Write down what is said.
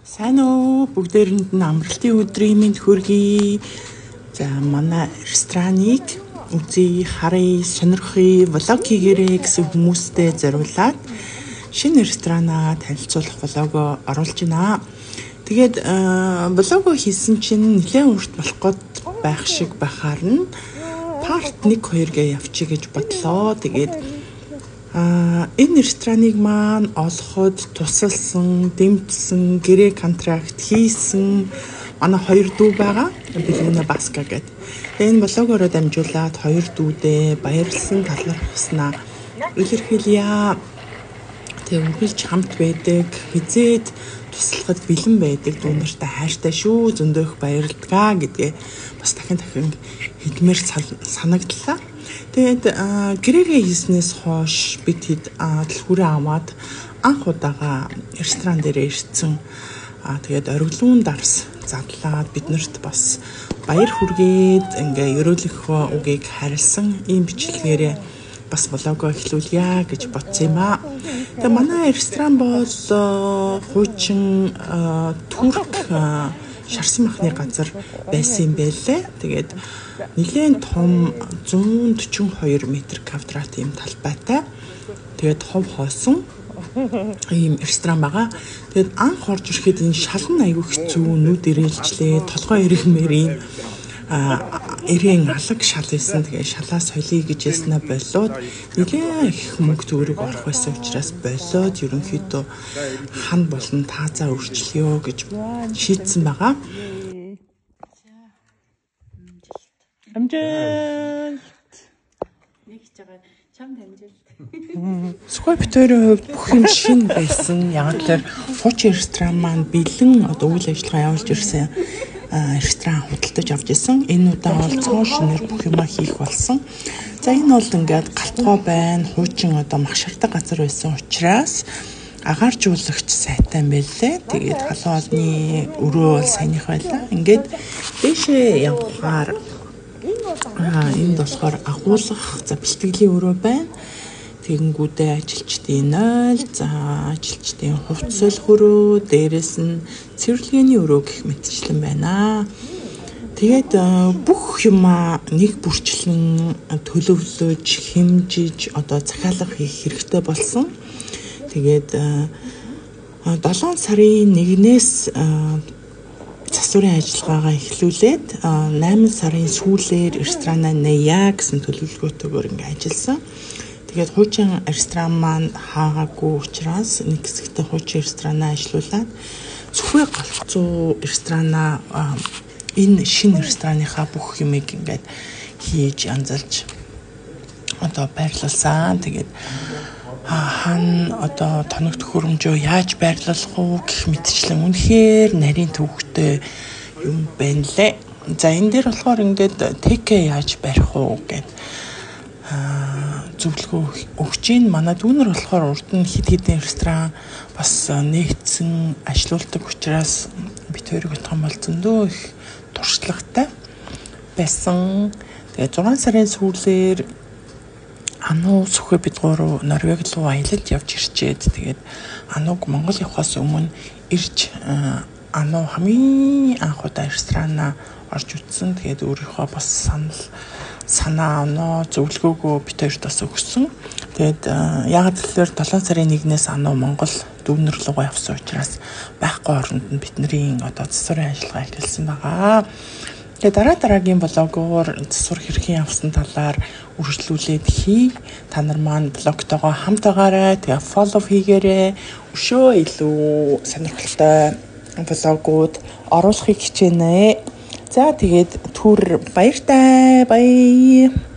Сайн уу, бүгдээрэнд нь амралтын өдрийн мэнд хүргэе. За манай рестораныг үзье, харъя, сонирхъя, влог хийгээрэй гэсэн хүмүүстэй зориулаад шинэ ресторанаа танилцуулах влогоо оруулж байна. Тэгээд влогоо хийсэн чинь нэлээд урт болох гээд байх шиг байхаар нь part 1 2 гээ явчих гэж бодлоо. Тэгээд энэ рестораныг маань олоход тусалсан, дэмжсэн, гэрээ контракт хийсэн манай хоёр дүү байгаа. Бэлгүнэ Баска гэдэг. Тэгээ энэ блогоороо дамжуулаад хоёр дүүдээ баярлсан, талархснаа илэрхийлье. Тэгээ үргэлж хамт байдаг, хизээд туслахад бэлэн байдаг дүү нартай хайртай шүү, зөндөө их баярлдаг гэдгээ бас дахин дахин хэлмээр санагдлаа. Тэгээд гэрээгээ хийснээс хойш бид хэд түлхүүрээ аваад анх удаага ресторан дээр ирсэн. Тэгээд ориглон дарс задлаад биднэрт бас баяр хүргээд ингээ ерөөлөх үгийг харилсан ийм бичлэгээрээ бас влогоо эхлүүлье гэж бодсон юм аа. Тэгээ манай ресторан бол хуучин турк шарсан махны газар байсан юм байлээ. Тэгээд нэлээд том 142 метр квадрат ийм талбайтай. Тэгээд хов хоосон ийм ресторан байгаа. Тэгээд анх орж ирэхэд энэ шалан айгүй хэцүү, нүд ирээлжлээ, толгой эргэмээр ийм эрээн алаг шал байсан. Тэгээ шалаа солиё гэж яснаа болоод нэлээд их мөнгө төгрөг орох байсан учраас болоод ерөнхийдөө хан болон таазаа өөрчлөё гэж шийдсэн байгаа. Амжилт. Нэг ч байгаа чамд амжилт. Сүхбай битэрийн хувьд бүх юм шинэ байсан. Яг л хуучин ресторан маань бэлэн одоо үйл ажиллагаа явуулж ирсэн ресторан худалдаж авч ирсэн. Энэ удаа бол цоо шинээр бүх юмаа хийх болсон. За энэ бол ингээд галтгой байна. Хуучин одоо мах шардаг газар байсан учраас агааржуулагч сайтай юм байлээ. Тэгээд халуун олны өрөө бол саяных байлаа. Ингээд дээшээ явхаар энд болохоор агуулгах за бэлтгэлийн өрөө байна. Тэгэнгүүтээ ажилчдын 0, за ажилчдын хувцас солих өрөө, дээрээс нь цэвэрлэгээний өрөө гэх мэтчлэн байна. Тэгээд бүх юмаа нэг бүрчлэн төлөвлөж, хэмжиж, одоо захиалга хийх хэрэгтэй болсон. Тэгээд 7 сарын 1-ээс засварын ажиллагаагаа эхлүүлээд 8 сарын сүүлээр ресторанаа нээе гэсэн төлөвлөгөөтэйгээр ингээ ажилласан. Тэгээд хуучин ресторан маань хаагаагүй учраас нэг хэсэгтээ хуучин ресторанаа ажиллуулад Сүхбай галцуу ресторанаа энэ шинэ рестораныхаа бүх юмыг ингээд хийж янзалж одоо байрлуулсан. Тэгээд хан одоо тоног төхөөрөмжөө яаж байрлуулах уу гэх мэтчлэн үнэхээр нарийн төвхтэй юм байна лээ. За энэ дээр болохоор ингээд тэкэ яаж барих уу гэд зөвлөгөө өгч гин. Манай дүүнер болохоор урд нь хэд хэдэн ресторан бас нэгдсэн ажилуулдаг учраас бид хоёрыг бодох юм бол зөндөө их туршлагатай байсан. Тэгээд 6 сарын сүүлээр Ануу Сүхбай бид гурав Норвег руу аялалд явж ирчээд тэгээд Анууг Монгол явахаас өмнө ирж Ануу хамгийн анх удаа ресторанаа орж үзсэн. Тэгээд өөрийнхөө бас санал санаа оноо зөвлөгөөгөө бид хоёрт бас өгсөн. Тэгээд яагаад гэвэл 7 сарын 1-ээс Ануу Монгол дүүнер рүүгээ явсан учраас байхгүй оронд нь бидний одоо засварын ажиллагаа эхэлсэн байгаа. Тэгээд дараа дараагийн блогоор засвар хэрхэн явсан талаар үргэлжлүүлээд хий. Та нар маань блогтойгоо хамт байгаарай. Тэгээ follow хийгээрэй. Өшөө илүү сонирхолтой блогууд оруулахыг хичээнэ. За тэгээд түр баяртай. Баяр.